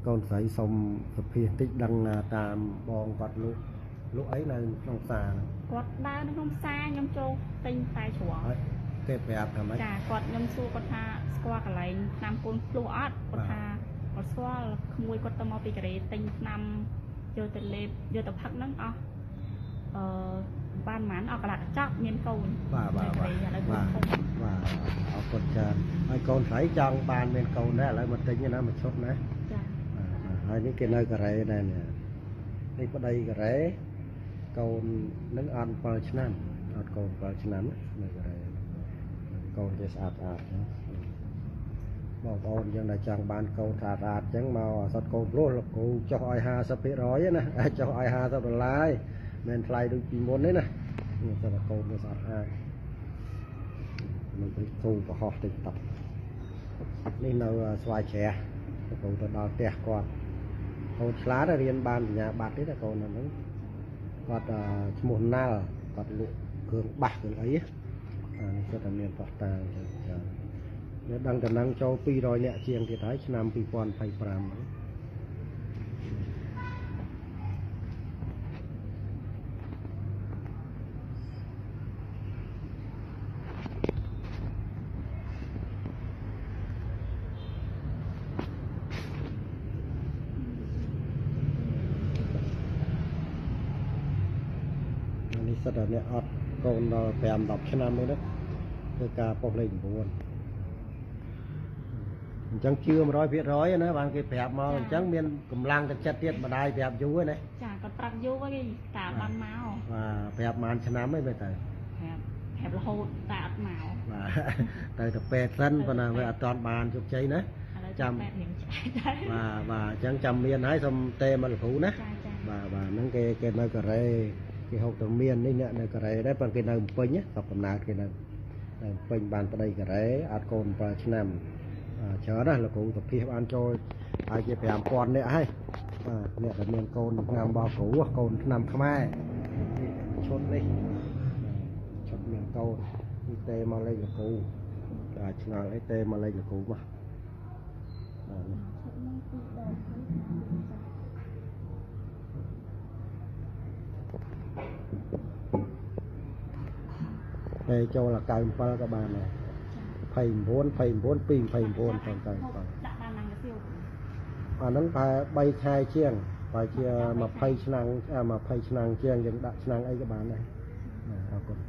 កូនស្រីសុំសភាតិចដឹងតាមបងគាត់លក់លក់អីនៅក្នុងផ្សារ គាត់ដើរនៅក្នុងផ្សារខ្ញុំចូលទិញតែជ្រក់ គេប្រាប់ថាម៉េច? ចា គាត់ខ្ញុំសួរគាត់ថាស្គាល់កន្លែងថ្នាំកូនភ្លោះអត់ គាត់ថាគាត់ស្គាល់ ក្មួយគាត់ទៅមកពីកូរ៉េទិញថ្នាំយកទៅលេបយកទៅផឹកហ្នឹងអស់អឺបានប៉ុន្មានអស់កន្លះកញ្ចប់មានកូន។ បាទបាទបាទបាទបាទ អរគុណច្រើន។ ហើយកូនស្រីចង់បានមានកូនដែរ ឥឡូវមកទិញណាមួយឈុតណា។ ចា បាទ ហើយនេះគេនៅកូរ៉េដែរ នេះប្តីកូរ៉េ កូននឹងអត់7ឆ្នាំ អត់កូន7ឆ្នាំនៅកូរ៉េ កូនគេស្អាតស្អាតចឹង។ បងប្អូនយើងដែលចង់បានកូនស្អាតស្អាតចឹងមកអសត់កូនព្រោះលោកគ្រូចុះឲ្យ50%ណា ចុះឲ្យ50ដុល្លារ មិនថ្លៃដូចពីមុនទេណា។ នេះតែកូនវាស្អាតស្អាត មិនព្រិចគូប្រហោះតិចតនេះនៅស្វាយជ្រះ លោកគ្រូទៅដល់ផ្ទះគាត់ កូនឆ្លាតរៀនបានបញ្ញាបត្រទេ តែកូនហ្នឹងគាត់ឈ្មោះណាល់ គាត់លក់គ្រឿងបាសគ្រឿងអីអានេះ គាត់តែមានប៉ោះតាងចឹងចឹង នេះដឹងតំណឹងចូល200នាក់ជាងទៀតហើយ ឆ្នាំ2025ហ្នឹង។ នេះសិតតែអ្នកអត់កូនដល់5 10ឆ្នាំនេះណា ធ្វើការប៉ុស្តិ៍លេខ9អញ្ចឹង ជឿ100%ណា បានគេប្រាប់មកអញ្ចឹង មានកម្លាំងទឹកចិត្តទៀតម្ដាយប្រាប់យូរណា។ ចា គាត់ប្រាប់យូរហើយ តាបានមក។ បាទ ប្រាប់ប៉ុន្មានឆ្នាំហើយមើលទៅ? ប្រាប់រហូតតែអត់មក។ បាទ ទៅទៅពេទ្យសិន ប៉ុន្តែវាអត់តាន់បានជោគជ័យណា ចាំពេទ្យរៀងឆ្អែតដែរ។ បាទបាទ អញ្ចឹងចាំមានហើយសុំទេមកលោកគ្រូណា។ បាទបាទ ហ្នឹងគេគេនៅកូរ៉េ គេហូបទៅមាននេះអ្នកនៅកូរ៉េដែរ ប៉ុន្តែគេនៅភ្នំពេញ ស្រុកកំណើតគេនៅភ្នំពេញ បានប្តីកូរ៉េ អត់កូន7ឆ្នាំ ច្រើនណាស់។ លោកគ្រូសុភាបានចូលហើយជា5000នាក់ហើយ បាទ អ្នកដែលមានកូនឆ្នាំរបស់គ្រូ កូនឆ្នាំខ្មែរនេះ ឈុតនេះឈុតមានកូននេះ ទេមកលេខលោកគ្រូ អាចឆ្ងល់អីទេមកលេខលោកគ្រូមក។ បាទ នេះ ឈុតនេះពីរដង តែចូលអា97ក៏បានដែរ 29 29 2 29 ទៅ97 ដាក់បានណាងសៀវ អាហ្នឹងប្រហែល3ខែជាង ប្រហែលជា20ឆ្នាំ 20ឆ្នាំជាង យើងដាក់ឆ្នាំអីក៏បានដែរ។ អរគុណ។